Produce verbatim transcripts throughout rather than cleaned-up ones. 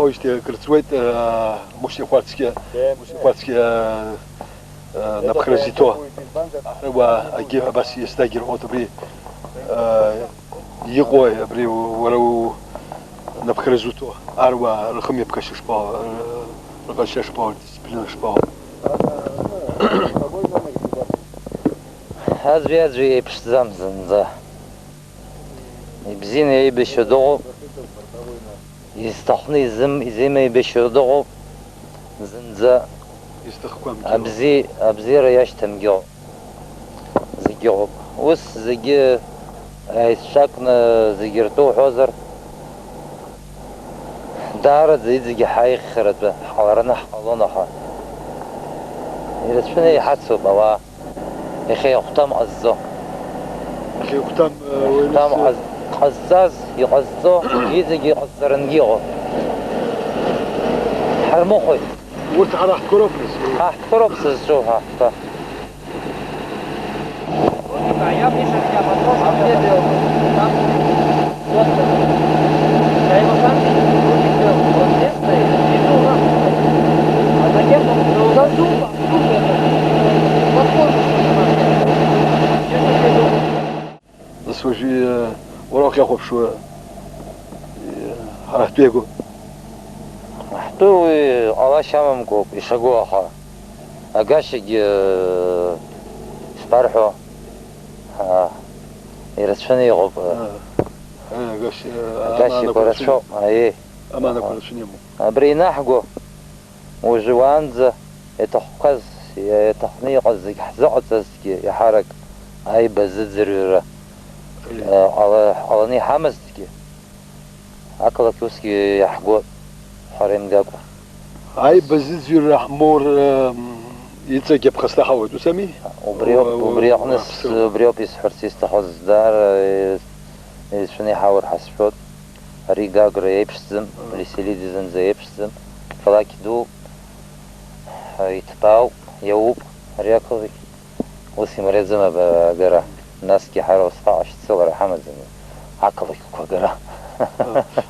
Уажәшьҭа акыр ҵуеит, э, Мушьни Хәарцкьа, Мушьни Хәарцкьа, э, э, напхра зиҭо. Аҳәуа агьи абас иаснагь ирҳәоит абри, э, иҟои абри уара у-, напхра зуҭо аруаа рхымҩаԥгашьа шԥаҟоу, э, рҟазшьа шԥаҟоу, рдисциплина шԥаҟоу? Аӡәи-аӡәи еиԥшӡам зынӡа. Ибзианы еибашьуа дыҟоуп. Изҭахны изым-, изымеибашьуа дыҟоуп. Зынӡа Изҭахқәамгьы ыҟоуп. Абзи-, абзиара иашьҭамгьы ыҟоуп. Зегьы ыҟоуп. Ус зегьы еицҿакны зегьы ртәы уҳәозар, даараӡа иҵегьы ҳаиӷьхаратәы ҳҟалараны ҳҟалон, аха ирацәаны иҳацуп ауаа. Иахьа ихәҭам ҟазҵо. Иахьа ихәҭам, э, уаҩы Ихәҭам ҟаз-, ҟазҵаз, иҟазҵо, иҵегьы иҟазҵарангьы иҟоуп. Ҳармыхәеит. Урҭ ҳара ҳтәқәа роуп, нас. Ҳа ҳтәқәа роуп сызҿу, ҳа ҳтәқәа. Нас уажәы, уара уахьахәаԥшуа, ҳара ҳтәеигоуп. Ҳтәы уи ҟалашьа амамкәоуп, ишаго, аха агашьагьы, ишԥарҳәо, аа, ирацәаны иҟоуп. Аа, аа, агашьа, агашьақәа амаанақәа рацәоуп, аиеи. Амаанақәа рацәаны имоуп. Абри инаҳго, уажәы уаанӡа иаҭахқәаз, иаҭахны иҟаз зегь ҳзыҟаҵазҭгьы, иаҳарак аибазыӡырҩра, Аиеи. Э, ҟала-, ҟаланы иҳамазҭгьы, ақалақь усгьы иаҳгон, ҳәара имгакәа. Аибазыӡырҩра ҳмоур, м, иҵегь аԥхасҭа ҳауеит, ус ами? Убри ауп, уа-, уа-, убри аҟны с-, уаԥсыроуп. Убри ауп исҳәарц исҭахыз, даара, э, еицәаны иҳаур ҳәа сшәоит. Ари Гагра еиԥшӡам, Ага. Леселиди зынӡа еиԥшӡам. Қалақь ду, ҳа, иҭбаауп, иауп ари ақалақь. Ус имариаӡам ага-, агара. Насгьы ҳара усҟак ашьцылара ҳамаӡам ақалақьқәа агара.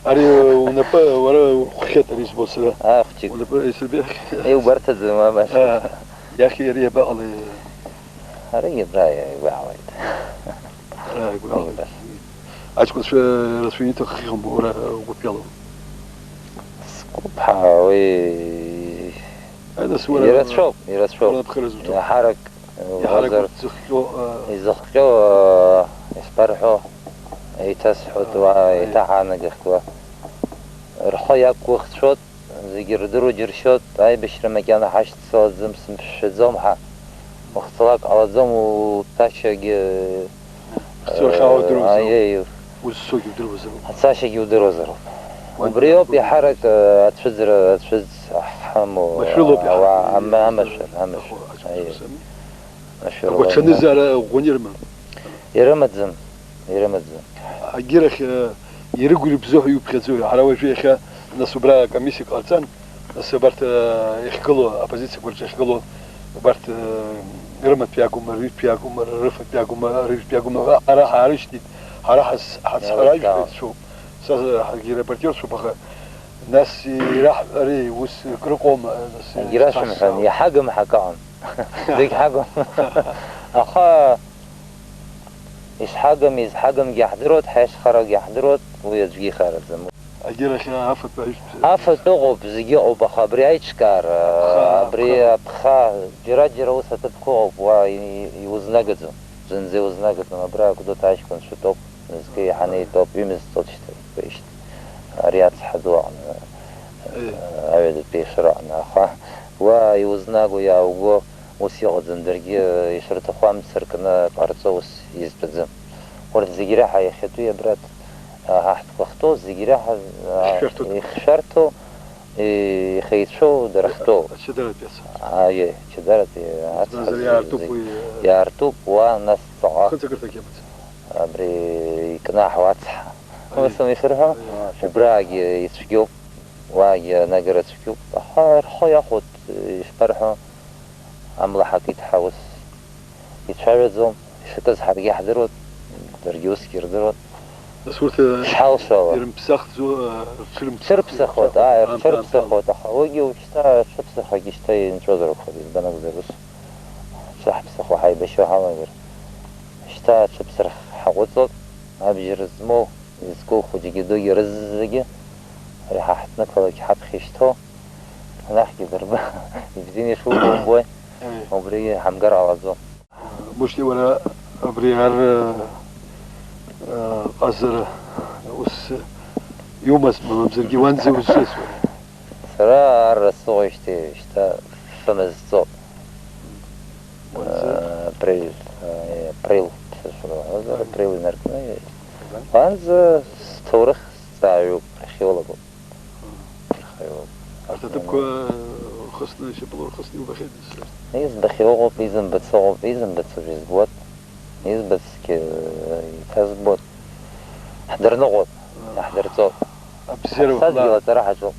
Ари унапы, уара уххьеит, ари збо сара. Аа, хәҷык. Унапы исырбеит. Иубарҭаӡам, абас. Аа, иахьа иара иабаҟалеи? Аригьы абра иагәаауеит. Ара иагәаауеит. Иубарҭаӡам. Аҷкәынцәа рацәаҩны иҭаххьан, уара угәыԥ иалоу? Сгәыԥ ҳәа уи Ада, сара ирацәоуп, ирацәоуп. Уара аԥхара зуҭо. Иаҳарак Иаҳарак уазар, урҭ зыхҟьо, а, изыхҟьо, а, исбарҳәо, еиҭасҳәоит, а, уа, аиеи. Еиҭаҳаанагахьт уа. Рхы иақәгәыӷцәоит, зегьы рдыруа џьыршьоит, аибашьра макьана ҳашьцылаӡом, сымԥшәаӡом ҳәа. Ухцалак ҟалаӡом, уҭашьагьы, Ҳцәа ахьаауа удыруазароуп. Аиеи. Узцогьы удыруазароуп. Ацашьагьы удыруазароуп. Уан Убри ауп иаҳбо. Иаҳарак, э, ацәыӡра, ацәыӡ ҳамоу, Машәыруп иаҳарак ауаа, ама-, амашәыр, амашәыр, Ахәо-, аиеи. Ацәыӡраз ами? Машәыр Агәаҽанызаара ӷәӷәаны ирымам. Ирымаӡам, ирымаӡам. Агьырахь, э, ирыгәра ибзоуҳәа иуԥхьаӡои? Ҳара уажәы иахьа, нас, убра акомиссиа ҟарҵан, нас абарҭ, э, иахьгылоу, аоппозициақәа рҿы иахьгылоу, убарҭ, э, рымаҭәа иакәым, рҩытәи акәым, рыфатә иакәым, рыжәтә иакәым, ҳара ҳаарышьҭит, ҳара ҳаз-, ҳацҳаражәҳәаҩцәоуп, са, ҳаргьы репортерцәоуп, аха нас ираҳҳәари, ус крыҟоума, нас, Егьрашәымҳәан, ҳасауп. Иҳагым ҳакаҟын. Зегь ҳагым. Аха ишҳагым, изҳагымгьы ҳдыруеит, ҳаиашхарагьы ҳдыруеит, уи аӡәгьы ихараӡам. Агьырахь афатә аҩышә-, Афатә ыҟоуп, зегьы ыҟоуп, аха абри аиҿкаара, Аԥха, абри аԥха. Аԥха, џьара-џьара ус аҭыԥқәа ыҟоуп, уа и-, и-, иузнагаӡом, зынӡа иузнагаӡом, абра Гәдоуҭа аҷкәынцәа тәоуп, мызкы еиҳаны итәоуп, ҩымз ҵоит шьҭа, итәеижьҭеи. Ари ацҳа ду аҟны, Е. Аҩадатәи ишыра аҟны, аха уа иузнаго, иаауго, ус иҟаӡам, даргьы ишырҭаху амца ркны ҟарҵо ус изтәаӡам. Урҭ зегьы реиҳа иахьатәи абра, а, ҳа ҳтәқәа ахьтәоу, зегьы реиҳа, а, Ихьшәарҭоу. Ихьшәарҭоу, и-, ихеицәоу дара ахьтәоу. Ачадаратәи ацҳа. Аиеи, ачадаратәи ацҳа Избанзар, зегьы, иаартуп зегьы уи, э, иаартуп, уа нас ҵаҟа. Хыҵакырҭак иамаӡам. Абри икнаҳау ацҳа. Аиеи. Ус ишырҳәо, Аиеи. Убраагьы ицәгьоуп. Уаагьы анагара цәгьоуп, аха рхы иахәоит, ишԥарҳәо, амла ҳакит ҳәа ус ицәажәаӡом, ишакыз ҳаргьы ҳдыруеит, даргьы усгьы ирдыруеит. Нас урҭ, э, шҳалшо ала. Ирымԥсахӡо, э, рҽырымԥсахуеит. Рҽырԥсахуеит, ааи, аамҭа-аамҭала. Рҽырԥсахуеит, аха уигьы уажәшьҭа рҽыԥсахуагьы шьҭа инҵәозар акәхап, избан акәзар, ус шәаҳԥсахуа ҳаибашьуа ҳалагар. Шьҭа аҽыԥсра ҳаҟәыҵлап, абџьар змоу, изку хәыҷгьы дугьы рызегьы, ари ҳа ҳҭнықалақь ҳаԥхьа ишьҭоу, анахьгьы дырба, ибзианы ишубо умбои, Аи. Убригьы ҳамгар ҟалаӡом. Мушьни, уара абри ар, э, э, ҟазара ус иумазма, мамзаргьы уанӡа узҿыз уара? Сара арра сыҟоижьҭеи шьҭа фымз ҵоуп. Уанӡа? Э, апрель, э, апрель, сашәыра, уанӡа апрель инаркны, уанӡа сҭоурых сҵааҩуп, археологуп. Археолог. Арҭ аҭыԥқәа рхысны, шьапыла урхысны иубахьеит. Избахьоу ыҟоуп, изымбац ыҟоуп, изымбац уажә избоит, избацгьы, э, еиҭазбоит. Ҳдырныҟәоит, иаҳдырҵоит. Абзиара Ҳаԥсадгьыл уахла- аҵара ҳаҿуп.